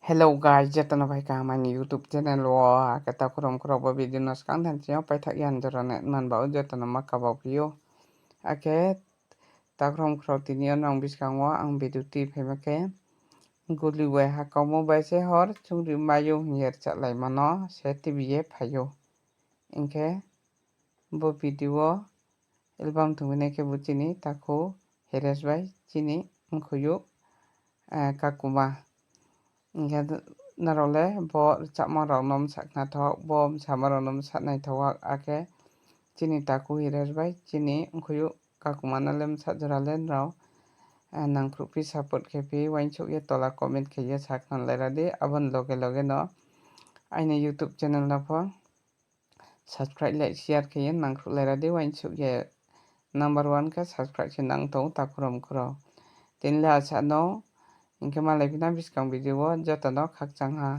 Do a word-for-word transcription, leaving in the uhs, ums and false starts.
Hello guys, joto no phai kaham aini YouTube channel wo. Akhe takhu romkhu rao bo video no skang thanng chini yo paithak yan jora nai man ba ou, joto no ma kaba phi ou. Akhe takhu romkhu rao, tini yo nrao buskang wo ang video tui phaima khe, guli bai ha kaumo bai se hor chungri mai ou hing ye rchahlaima no se tuibi ye phai ou. Hing khe bo video wo album thungphinai khe bo chini takhu Hiresh bai chini mkhuiyouh, eh, kakuma. Hing khe nrao le bo rchahmo rao no bsa khnathok, bo bsamo rao no bsa naithok, akhe chini takhu Hiresh bai chini mkhuiyouh kakuma no le bsa jora le nrao, eh, nangkhruh phi support khe phi uaingsouh ye tola comment khe ye sa khnalai ra di, abo ni loge loge no aini YouTube channel no pho subscribe, like, share khe ye nangkhruhlai ra di, uaingsouh ye number one khe subscribe se nang tong ou takhu romkhu rao. Tini le asa no, hing khe malai phi na buskang video wo, joto no khakchang ha.